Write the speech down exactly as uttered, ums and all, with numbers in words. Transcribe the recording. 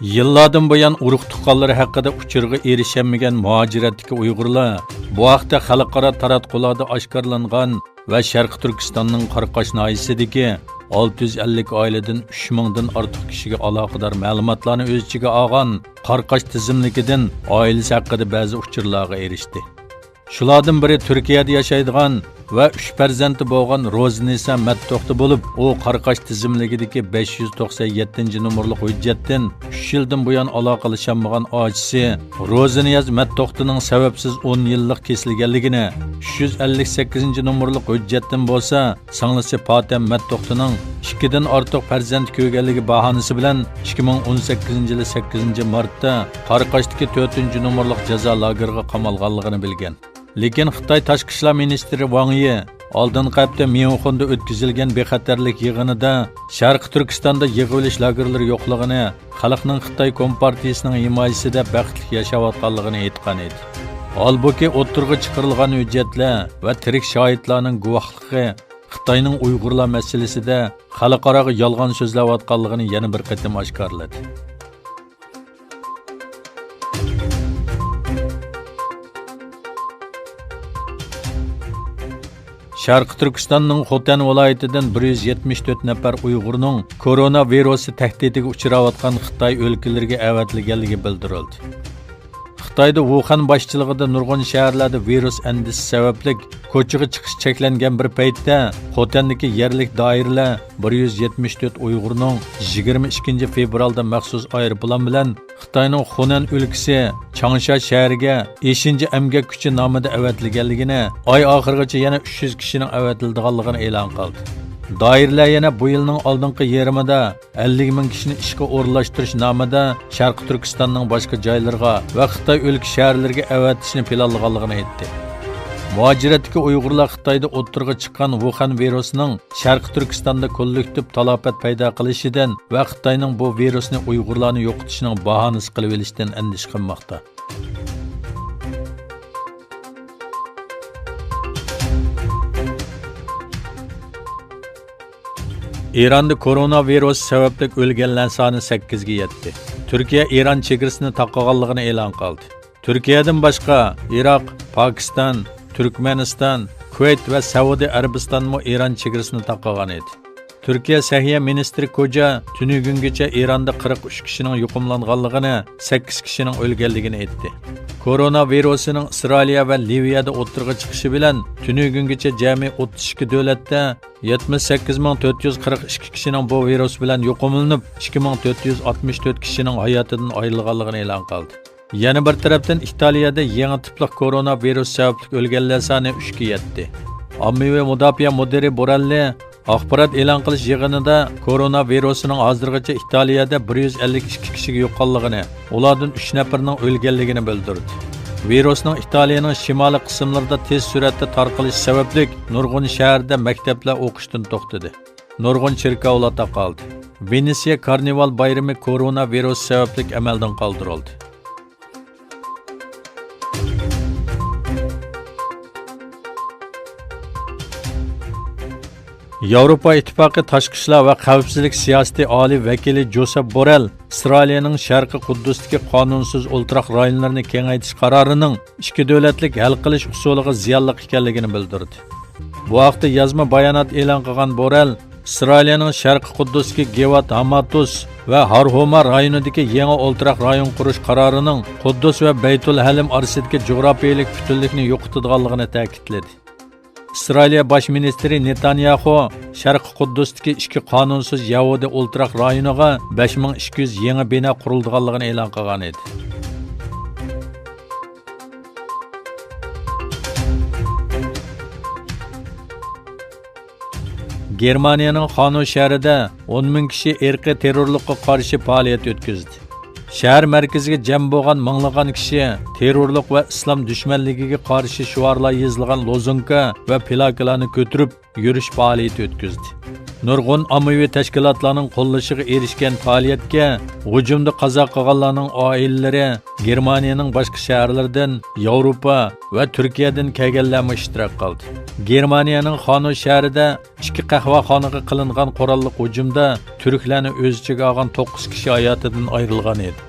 يىللاردىن بۇيان ئۇرۇق-تۇغقانلىرى ھەققىدە ئۇچۇرغا ئېرىشەلمىگەن مۇھاجىرەتتىكى ئۇيغۇرلار بۇ ھەقتە خەلقئارا تاراتقۇلاردا ئاشكارىلانغان ۋە شەرقىي تۈركىستاننىڭ قاراقاش ناھىيەسىدىكى ئالتە يۈز ئەللىك ئائىلىدىن ئۈچ مىڭدىن ئارتۇق كىشىگە ئالاقىدار مەلۇماتلارنى ئۆز ئىچىگە ئالغان قاراقاش تىزىملىكىدىن ئائىلىسى ھەققىدە بەزى ئۇچۇرلارغا ئېرىشتى. شۇلاردىن بىرى تۈركىيەدە ياشايدىغان ۋە ئۈچ پەرزەنتى بولغان روزىنىسا مەتتوختى بولۇپ، ئۇ قاراقاش تىزىملىكىدىكى بەش يۈز توقسەن يەتتىنچى نومۇرلۇق ھۆججەتتىن ئۈچ يىلدىن بۇيان ئالاقىلىشالمىغان ئاچىسى روزىنىياز مەتتوختىنىڭ سەۋەبسىز ئون يىللىق كېسىلگەنلىكىنى، ئۈچ يۈز ئەللىك سەككىزىنچى نومۇرلۇق ھۆججەتتىن بولسا سىڭلىسى پاتەم مەتتوختىنىڭ ئىككىدىن ئارتۇق پەرزەنت كۆرگەنلىكى باھانىسى بىلەن ئىككى مىڭ ئون سەككىزىنچى يىلى سەككىزىنچى مارتتا قاراقاشتىكى تۆتىنچى نومۇرلۇق جازا لاگېرىغا قامالغانلىقىنى بىلگەن. لېكىن خىتاي تاشقى ئىشلار مىنىستىرى ۋاڭ يى ئالدىنقى ھەپتە ميۇنخېندا ئۆتكۈزۈلگەن بىخەتەرلىك يىغىنىدا شەرقىي تۈركىستاندا يىغىۋېلىش لاگېرلىرى يوقلۇقىنى، خەلقنىڭ خىتاي كومپارتىيىسىنىڭ ھىمايىسىدە بەختلىك ياشاۋاتقانلىقىنى ئېيتقان ئىدى. ھالبۇكى، ئوتتۇرىغا چىقىرىلغان ھۆججەتلەر ۋە تىرىك شاھىتلارنىڭ گۇۋاھلىقى خىتاينىڭ ئۇيغۇرلار مەسىلىسىدە خەلقئاراغا يالغان سۆزلەۋاتقانلىقىنى يەنە بىر قېتىم ئاشكارىلىدى. شەرقىي تۈركىستاننىڭ خوتەن ۋىلايىتىدىن بىر يۈز يەتمىش تۆت نەپەر ئۇيغۇرنىڭ كورونا ۋىرۇسى تەھدىتىگە ئۇچراۋاتقان خىتاي ئۆلكىلىرىگە ئەۋەتىلگەنلىكى بىلدۈرۈلدى. خىتايدا ۋۇخەن باشچىلىقىدا نۇرغۇن شەھەرلەردە ۋىرۇس ئەندىشىسى سەۋەبلىك كوچىغا چىقىش چەكلەنگەن بىر پەيتتە، خوتەندىكى يەرلىك دائىرىلەر بىر يۈز يەتمىش تۆت ئۇيغۇرنىڭ يىگىرمە ئىككىنچى فېۋرالدا مەخسۇس ئايروپىلان بىلەن خىتاينىڭ خۇنەن ئۆلكىسى چاڭشا شەھىرىگە ئېشىنچا ئەمگەك كۈچى نامىدا ئەۋەتىلگەنلىكىنى، ئاي ئاخىرىغىچە يەنە ئۈچ يۈز كىشىنىڭ ئەۋەتىلىدىغانلىقىنى ئېلان قىلدى. دائىرىلەر يەنە بۇ يىلنىڭ ئالدىنقى يېرىمىدا ئەللىك مىڭ كىشىنى ئىشقا ئورۇنلاشتۇرۇش نامىدا شەرقىي تۈركىستاننىڭ باشقا جايلىرىغا ۋە خىتاي ئۆلكە شەھەرلىرىگە ئەۋەتىشنى پىلانلىغانلىقىنى ئېيتتى. مۇھاجىرەتتىكى ئۇيغۇرلار خىتايدا ئوتتۇرىغا چىققان ۋۇخەن ۋىرۇسىنىڭ شەرقىي تۈركىستاندا كوللېكتىپ تالاپەت پەيدا قىلىشىدىن ۋە خىتاينىڭ بۇ ۋىرۇسنى ئۇيغۇرلارنى يوقىتىشنىڭ باھانىسى قىلىۋېلىشىدىن ئەندىشە قىلماقتا. ئىراندا كورونا ۋىرۇسى سەۋەبلىك ئۆلگەنلەر سانى سەككىزگە يەتتى. تۈركىيە ئىران چېگرىسىنى تاقىغانلىقىنى ئېلان قىلدى. تۈركىيەدىن باشقا ئىراق، پاكىستان، تۈركمەنىستان، كۇۋەيت ۋە سەئۇدى ئەرەبىستانمۇ ئىران چېگرىسىنى تاقىغان ئىدى. تۈركىيە سەھىيە مىنىستىرى كوجا تۈنۈگۈنگىچە ئىراندا قىرىق ئۈچ كىشىنىڭ يۇقۇملانغانلىقىنى، سەككىز كىشىنىڭ ئۆلگەنلىكىنى ئېيتتى. كورونا ۋىرۇسىنىڭ ئىسرائىلىيە ۋە لىۋىيەدە ئوتتۇرىغا چىقىشى بىلەن تۈنۈگۈنگىچە جەمئىي ئوتتۇز ئىككى دۆلەتتە يەتمىش سەككىز مىڭ تۆت يۈز قىرىق ئىككى كىشىنىڭ بۇ ۋىرۇس بىلەن يۇقۇملىنىپ، ئىككى مىڭ تۆت يۈز ئاتمىش تۆت كىشىنىڭ ھاياتىدىن ئايرىلغانلىقىنى ئېلان قىلدى. يەنە بىر تەرەپتىن، ئىتالىيەدە يېڭى تىپلىق كورونا ۋىرۇس سەۋەبلىك ئۆلگەنلەر سانى ئۈچكە يەتتى. ئاممىۋى مۇداپىئە مۇدىرى بورەللى ئاخبارات ئېلان قىلىش يىغىنىدا كورونا ۋىرۇسىنىڭ ھازىرغىچە ئىتالىيەدە بىر يۈز ئەللىك ئىككى كىشىگە يۇققانلىقىنى، ئۇلاردىن ئۈچ نەپىرىنىڭ ئۆلگەنلىكىنى بىلدۈردى. ۋىرۇسنىڭ ئىتالىيەنىڭ شىمالىي قىسىملىرىدا تېز سۈرئەتتە تارقىلىشى سەۋەبلىك نۇرغۇن شەھەردە مەكتەپلەر ئوقۇشتىن توختىدى. نۇرغۇن چېركاۋلار تاقالدى. ۋېنېسىيە كارنىۋال بايرىمى كورونا ۋىرۇسى سەۋەبلىك ئەمەلدىن قالدۇرۇلدى. ياۋروپا ئىتتىپاقى تاشقى ئىشلار ۋە خەۋپسىزلىك سىياسىتى ئالىي ۋەكىلى جوسېپ بورېل ئىسرائىلىيەنىڭ شەرقىي قۇددۇستىكى قانۇنسىز ئولتۇراق رايونلىرىنى كېڭەيتىش قارارىنىڭ ئىككى دۆلەتلىك ھەل قىلىش ئۇسۇلىغا زىيانلىق ئىكەنلىكىنى بىلدۈردى. بۇ ھەقتە يازما بايانات ئېلان قىلغان بورېل، ئىسرائىلىيەنىڭ شەرقىي قۇددۇستىكى گىۋات ھاماتۇس ۋە ھارھوما رايونىدىكى يېڭى ئولتۇراق رايون قۇرۇش قارارىنىڭ قۇددۇس ۋە بەيتۇل ھەلىم ئارىسىدىكى جۇغراپىيىلىك پۈتۈنلۈكنى يوقىتىدىغانلىقىنى تەكىتلىدى. ئىسرائىلىيە باش مىنىستىرى نېتانياخۇ شەرقىي قۇددۇستىكى ئىككى قانۇنسىز يەھۇدىي ئولتۇراق رايونىغا بەش مىڭ ئىككى يۈز يېڭى بىنا قۇرۇلىدىغانلىقىنى ئېلان قىلغان ئىدى. گېرمانىيەنىڭ خانو شەھىرىدە ئون مىڭ كىشى ئىرقىي تېررورلۇققا قارشى پائالىيەت ئۆتكۈزدى. شەھەر مەركىزىگە جەم بولغان مىڭلىغان كىشى تېررورلۇق ۋە ئىسلام دۈشمەنلىكىگە قارشى شوئارلار يېزىلغان لوزۇنكا ۋە پلاكىلارنى كۆتۈرۈپ، يۈرۈش پائالىيىتى ئۆتكۈزدى. نۇرغۇن ئاممىۋى تەشكىلاتلارنىڭ قوللىشىغا ئېرىشكەن پائالىيەتكە ھۇجۇمدا قازا قىلغانلارنىڭ ئائىلىلىرى، گېرمانىيەنىڭ باشقا شەھەرلىرىدىن، ياۋروپا ۋە تۈركىيەدىن كەلگەنلەرمۇ ئىشتىراك قىلدى. گېرمانىيەنىڭ خانو شەھىرىدە ئىككى قەھۋەخانىغا قىلىنغان قوراللىق ھۇجۇمدا تۈركلەرنى ئۆز ئىچىگە ئالغان توققۇز كىشى ھاياتىدىن ئايرىلغان ئىدى.